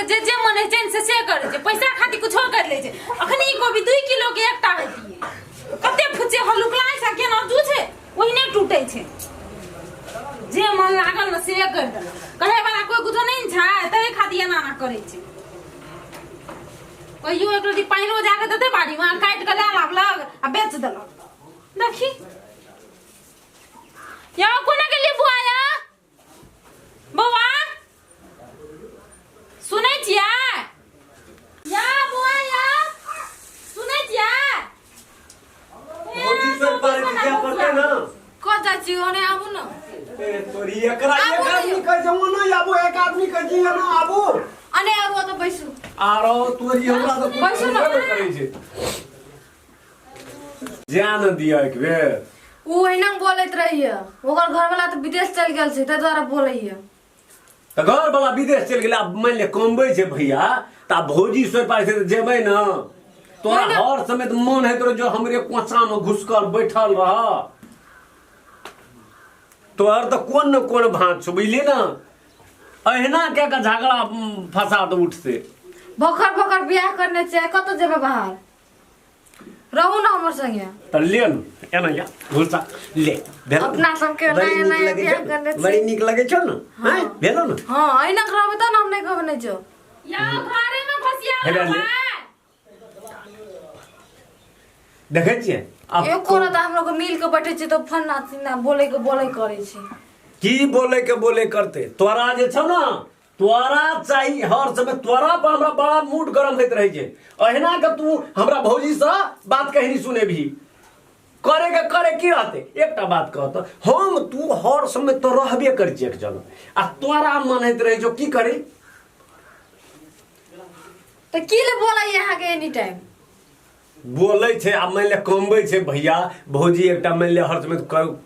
जे जे मन होइ छै ने से से करै छै पैसा खातिर कुछो कर लै छै। अखनी ई कोबी 2 किलो के एकटा हेतियै, कते फुचे हलुक लागै छै, केना दू छै ओहिने टूटे छै। जे मन लागल ने से कर देलक, कहे वाला कोई कुछो नहीं ने छै, तहि खातिर एना एना करै छै। कहियो एक रति पानिओ जाके देतै बाड़ी में, काटि कऽ लए लाबलक आ बेच देलक। देखी यौ कोना गेलियै बुआ? या बौआ सुनै छियै? या बौआ या सुनै छियै? भौजी सब पर जाय पड़तै ने। कत जाइ छी? ओने आबू ने। ए तोरी एकरा एक आदमी कहै छै ओना आबू, एक आदमी कहै छै एना आबू। अने आबू तऽ बैसू। आरो तोरी हमरा तऽ बैसू ने। करै छै जान दिया एक बेर। उ एहिना बोलैत रहिए, ओकर घरवाला तऽ विदेश चलि गेल छै, ताहि दुआरे बोलैए। तऽ घर वाला विदेश चलि गेलै, आब मानि ले कमबै छै भैया तऽ आब भौजी सोहि पाइ छै तऽ जेबै ने। तोरा हर समय तऽ मन होइत रह जो हमरे कोचामे घुसकल बैठल रह। तोहर तऽ कोन ने कोन भाँज छौ बुझली ने, अहिना कए कऽ झगड़ा फसाद उठतै। भोखर भोखर बियाह करने छै, कतऽ जेबै बाहर? रहू ना हमर संगे। तऽ ले न एना या घुसा ले भेल। अपना सबके बड़ी नया नीक नया लगै बियाह छौ ने? करने छी। बड़ी नीक लगै छौ ने? हैं भेलो ने? हाँ, अहिना रहबै तऽ ने हम नहि कहबै नहि जो। या घरे में घुसिया हेबे ले। देखै छियै आब। एको रात हम लोग मिल के बैठे छी तऽ फन्ना चिन्ना बोले के बोले करै छी। की बोले के बोले करते? तोरा जे छौ ने तोरा चाही हर समय, तोरा पर हमरा बड़ा मूड गरम होइत रहै छै। अहिना के तू हमरा भौजी से बात कहीं सुनेबही, करे के करे की रहते? एकटा बात कह तऽ हम तू हर समय तो रहबे करै छियै एक जगह, आ तोरा मन होइत रहै छौ की करी? तऽ की ले बोलै अहाँके एनी टाइम? बोलै छै। आब मानि ले कमबै छै भैया भौजी, एकटा मानि ले हर समय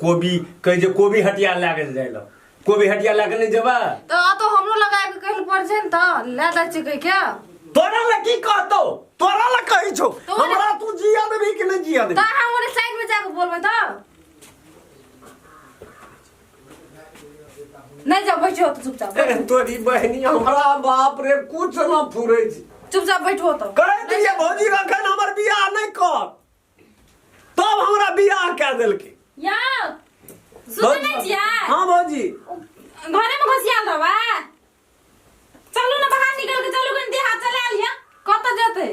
कोबी कहै छै, कोबी हटिया लए कऽ जाइ लए, कोबी हटिया लए कऽ नहि जेबै? तऽ अतो हमरो लग आबि कऽ कहै पड़ छै ने तऽ लए दै छियै कहि के। तोरा लए की कहतौ? तोरा लए कहै छौ। हमरा तू जिया देबही कि नहि जिया देबही? तऽ अहाँ ओने साइड में जाके बोलबै तऽ नहीं जाओ, बैठो तो चुपचाप। ए, तोरी बहनी हमरा बाप रे कुछ न फुरै छै। चुपचाप बैठो तो। कहै दियै भौजी अखन हमर बियाह नहि कर, तब हमरा बियाह कए देलकै। यौ सुनै नहि छियै? हाँ भौजी। घरे में घुसियाल रहबै? चलू ने बाहर निकल के चलू, कनि देह हाथ चला लिअ। कतऽ जेतै?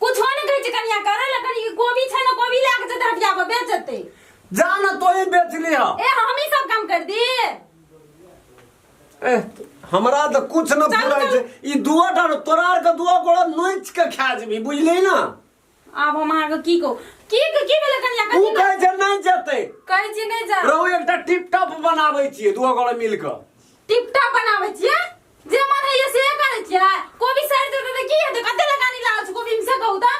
कुछो नहि कहै छै कनिया करे लए, कनि कोबी छै ने, कोबी लए के जेतै हटिया पर बेच जेतै। जा ने तोही बेच लिह। ए हमही सब काम कर दी। ए हमरा तऽ कुछ न चलू, फुरै छै। ई दुआ टा ने, तोरा आर के दुआ गोड़ा नोचि के खा जेबही बुझली ने। आब हम अहाँके की कहू, की की भेलै कनिया? उ कथी कहै छै नहि जेतै। कहै छी नहि जा। रहू एकटा टिप टॉप बनाबै छियै दुआ गोड़ा मिल कऽ। टिप टॉप बनाबै छियै, जे मन होइए से करै छियै। कोबी सड़ि जेतै तऽ की हेतै? कते लगानी लागल छै कोबी में से कहू तऽ।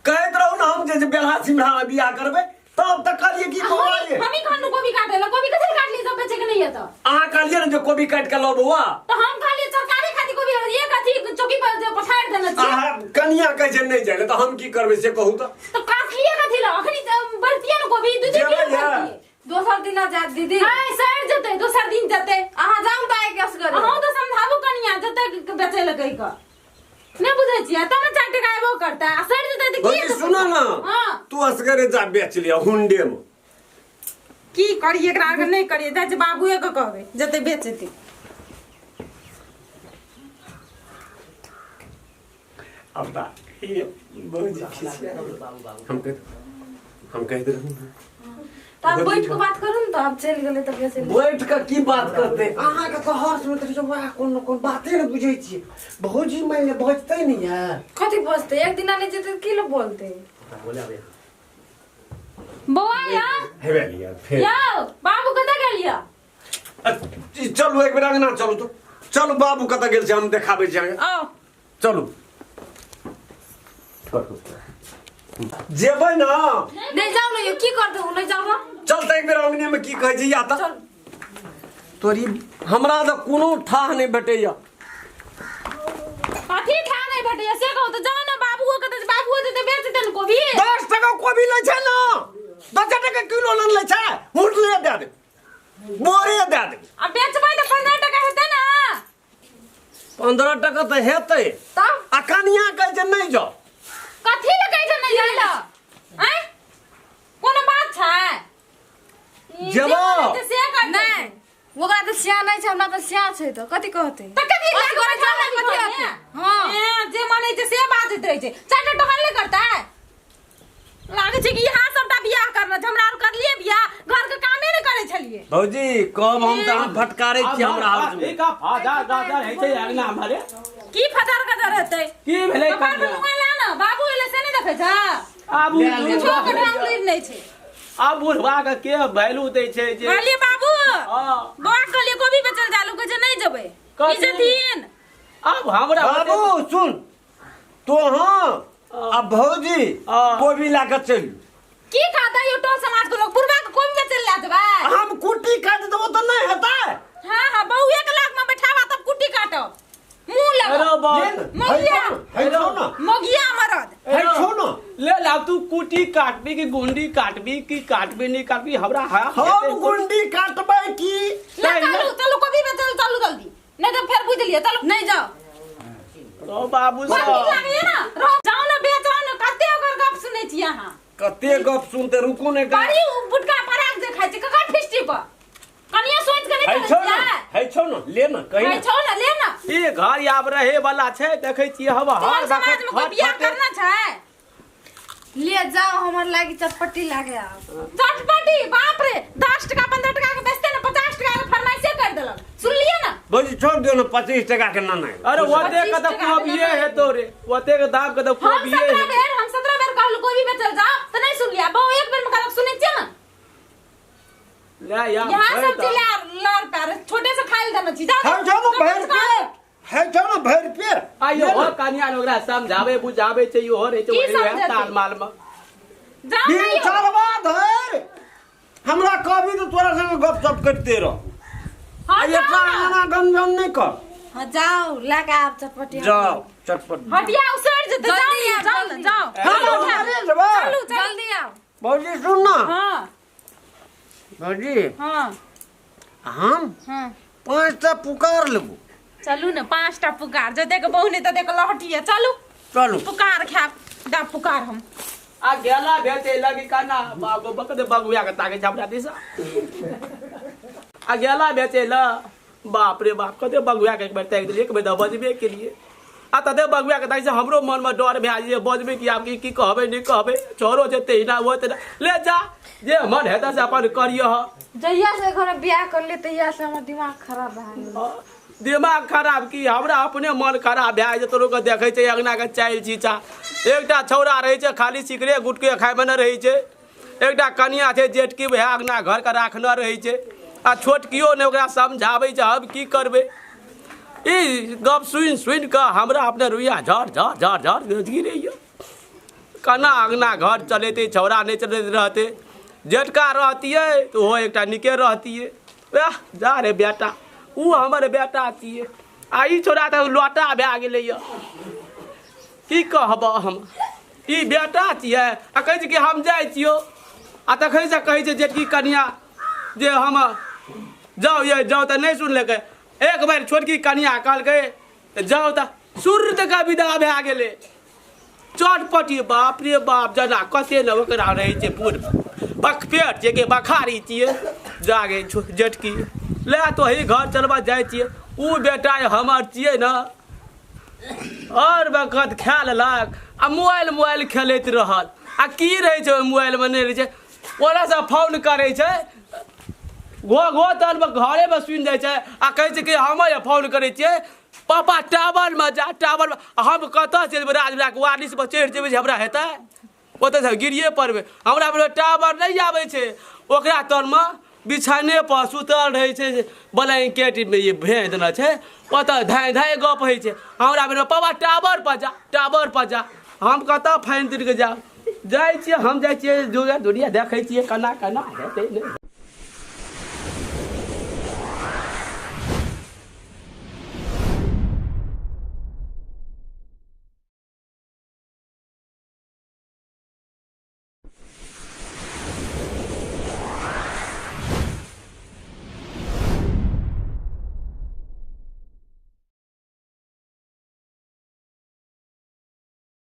कहैत रहू ने हम जे बेलहा सिमरा बियाह करबै, तब तऽ कहलियै की बौआ ये। हमही कहलहुँ कोबी काटै लए, कोबी कथी लए काटली सब बेचै के नहि ये तऽ? अहाँ कहलियै ने जे कोबी काटि कऽ लाउ बौआ। तऽ हम कहलियै तरकारी खातिर कोबी एक अथी चौकी पर जे पसारि देने छियै। अहाँ कनिया कहै छै नहि जाइ लए तऽ हम की करबै से कहू तऽ। तऽ काटलियै कथी लए? अखनी तऽ बढ़तियै ने कोबी, दू तीन जेबै किलो ये। बढ़तियै। दोसर दिन जायत दीदी। हाय सड़ि जेतै, दोसर दिन जेतै। अहाँ जाउ तऽ आइ असगरे। अहूँ तऽ समझाबू कनिया जते बेचै लए कहि कऽ। नहि बुझै छियै तब ने 4 टका एबो करतै, आ सड़ि जेतै तऽ की भौजी हेतै? सुन ने। हाँ। तू असगरे जा बेच लिअ हुंडे में। की करियै एकरा आगे नहि करियै, जाइ छै बाबुए के कहबै जते बेचेतै। अब बा ये भौजी खिसिया हम कह दे रहूं। तऽ आब बैठ के बात करू ने, तऽ आब चलि गेलै तऽ बेचै लए। बैठ कऽ की बात करते? अहाँके तऽ हर समय तऽ वएह कोन ने कोन बाते ने बुझै छियै भौजी, मानि लिअ बजतै ने ये। कथी बजतै? एक दिना नहि जेतै तऽ की लए बोलतै? बौआ यौ। हेबे लिअ फेर। यौ बाबू कतऽ गेल यौ? चलू एक बेर अंगना चलू तो, चलू बाबू कतऽ गेल छै हम देखाबै छी अहाँके। आउ। चलू जेबै ना? नहीं जाओ ना, ये की कर दू? नहीं जाओ ना। चल तऽ एक बेर अंगने में की कहै छै या तऽ। चल। तोरी हमरा तऽ कोनो ठाह नहि भेटैया। कथी ठाह नहि भेटैया से कहू तऽ? जाउ ने बाबुओ के तऽ बाबुओ देतै बेच देतै ने कोबी। 10 टका कोबी लै छै ने, 10 टका किलो ने लै छै, मुठले दए दे, बोरे दए दे। आ बेचबै तऽ 15 टका हेतै ने। 15 टका तऽ हेतै। तब आ कनिया कहै छै नहि जाउ। कथी लए कहै छै नहि जाइ लए? आँय, कोनो बात छै? ई जे जेबो। मन हेतै से करतै। नहि, ओकरा तऽ सिया नहि छै, हमरा तऽ सिया छै, तऽ कथी कहतै? तऽ कथी लए असगरे बैठल जाउ रहबी कथी घरमे? हेतै? हँ। ए, जे मन होइ छै से बाजैत रहै छै। चारिटा टहल नहि करतै? लागै छै कि यहाँ सबटा बियाह करना छै। हमरा आर करलियै बियाह, घर के कामे नहि करै छलियै। भौजी कब हम तऽ अहाँ फटकारै छी हमरा हाउस में। ई का फाजा गाजर होइ छै अंगना हमरे? की फजर गजर हेतै? की भेलै? कपार पर कनिया? मुँह ला ने, बाबू एलै से नहि देखै छ? आब ले, ले, कुछो के ढंग लुरि नहि छै। आब बुढ़वा के के वैल्यू दै छै जे? कहलियै बाबू, हँ। बौआ कहलियै गोभी बेचल जालू, कहै छै नहि जेबै। कथी? की जेथिन? आब हमरा बाबू सुन तो, हाँ आ भौजी, हाँ। कोबी ला के चलू। की कहता यो टोल समाज के लोग, बुढ़वा के कोबी बेचल ला देबै? हम कुट्टी काटि देबो तऽ नहि हेतै? हाँ हाँ, बहू 1 लाख में बैठावा तब कुट्टी काटो मुंह अरे लगा। बाप। ले ने, मौगिया। है छौ ने, मोगिया मरद। है छौ ने। ले ला, तू कुटी काटबी कि गुंडी काटबी, की काटबी नहीं काटबी हमरा? हाँ, हम गुंडी काटबै की? ले। नहीं, चलू चलू, कोबी बेचल चलू जल्दी, नहीं तो फिर बुझ लियो, चलू। नहि जाउ। तो बाबू बड़ नीक साहब लागैया ना, रहो जाउ ने, बेचाउ ने। कते ओकर गप सुनै छी अहाँ? कते गप सुनते, रुकू ने। बड़ी उ बुटका पराग जे खाइ छै ककर फिस्टी पर, कनियो सोच के है नहि छौ चलै ने, छियै? है छौ ने, ले ने, कही है ने। छौ ने, ले ने। ई घर आब रहे वाला छै, देखै छियै हम तोहर हर समाज वखत में कोई बियाह फट करना छै? ले जाओ, हमर लागी चटपटी लागे आब। चटपटी, बाप रे, 10 टका 15 टका के बेचते ने, 50 टका के फरमाइशे कर देलक, सुनलिए ना? भौजी छोड़ दियौ ने, 25 टका के ना। अरे ओते के 25 तऽ टका के कोबिये ना। हेतौ रे, ओते के दाम के तऽ हम कोबिये 17 हेतौ। बेर, हम 17 बेर कहलु कोबी बेचल जाओ तऽ नहीं सुनलिए। बहु एक बेर में कहलक, सुनै छियै ना? ले यार। यहाँ छै सब तऽ। चीज लड़ लड़ पैर छोटे से खाइल देने छी, जाओ। है छौ ने भरि पेट, है छौ ने भरि पेट। आइयो हो कनिया, ओकरा समझाबै बुझाबै छै, इहो रहै छै की ओहि वएह समझेतै? ताल माल मे। जाओ तीन ना यौ। साल बाद है हमरा कहबी तऽ तोरा संगे गप सप करिते रह। हाँ, आ जाओ एतना ना। आना गंजन नहि कर। हाँ जाओ, लए के आब चटपटी। जाओ चटपट। हटिया उसड़ जेतै, जाओ जल्दी ने, आब, जाओ ने, जल्दी। जाओ। हाँ, चलू, उठा। अरे जेबै। चलू चलू। जल्दी आओ। भौजी सुन ना। हाँ। भौजी। हाँ। हम हाँ। 5टा पुकार लेबो। चलू ने, 5टा पुकार जते के बहु नहीं तते के लहटिया, चलू। चलू। पुकार खायब दा पुकार हम। आ गेला भेटे लगी काना बाबू बकदे बगुआ के ताके छै हमरा दिशा। आ गेला बेचे ल, बाप रे बाप, कते बगुआ के एक बेर ताकि देलियै, एक बेर तऽ बजबे केलियै आ तते बगुआ के ताकि से हमरो मन में डर भए जे बजबे कि आब की की कहबै नहि कहबै, छोरो छै तहिना ओ तहिना, ले जा, जे मन हेतै से अपन करियह। जहिया से घर में बियाह कर ले तहिया से हमर दिमाग खराब भए गेल। दिमाग खराब की, हमरा अपने मन खराब भए जाइ छै। तोरो के देखै छै अंगना के चालि चीचा, एकटा छौड़ा रहै छै खाली सिगरे गुटके खाइमे नहि रहै छै, एकटा कनिया छै जेठकी, वएह अंगना घरके राखने रहै छै आ छोटकियो नहि ओकरा समझाबै छै। हम की करबै? ई गप सुनि सुनि कऽ हमरा अपने रुइया झर झर झर झर गिरैया। केना अंगना घर चलेतै? छौड़ा नहि चलैत रहतै, जेठका रहतियै तऽ ओहो एकटा नीके रहतियै। वएह जा रे बेटा, ओ हमर बेटा छियै आ ई छौड़ा तऽ लोटा भए गेलैया। की कहबऽ हम, ई बेटा छियै आ कहै छै कि हम जाइ छियौ आ तखनसँ कहै छै जेठकी कनिया जे हम जाउ ये जाउ, तऽ नहि सुनलकै। एक बेर छोटकी कनिया कहलकै तऽ जाउ, तऽ सुर तक विदा भए गेलै चटपटी। बाप रे बाप, जेना कते ने ओकरा रहै छै बूढ़ बकपेट छै कि बखारी छियै। जागे जेठकी, ले तोही घर चलबा जाइ छियै। ओ बेटा हमर छियै ने, आओर बखत खा लेलक आ मोबाइल मोबाइल खेलैत रहल आ की रहै छै ओहि मोबाइलमे नहि रहै छै। ओकरासँ फोन करै छै, घो घो तहन घरेमे सुनि जाइ छै आ कहै छै कि हमर फोन करै छियै पापा, टावरमे जा, टावरमे। हम कतऽ चलि जेबै? राजविराजके वार्निशपर चढ़ि जेबै जे हमरा हेतै? ओतऽसँ गिरिए पड़बै। हमरा टावर नहि आबै छै, ओकरा तरमे बिछाने पर सुतल रहै छै, ब्लैंकेटमे ई भेज देने छै, ओतऽ धाँइ धाँइ गप होइ छै। हमरा बेर पापा टावर पर जा, टावर पर जा, हम कतऽ फाइन तीर के जायब? जाइ छियै, हम जाइ छियै, दुनिया देखै छियै केना केना हेतै नहि।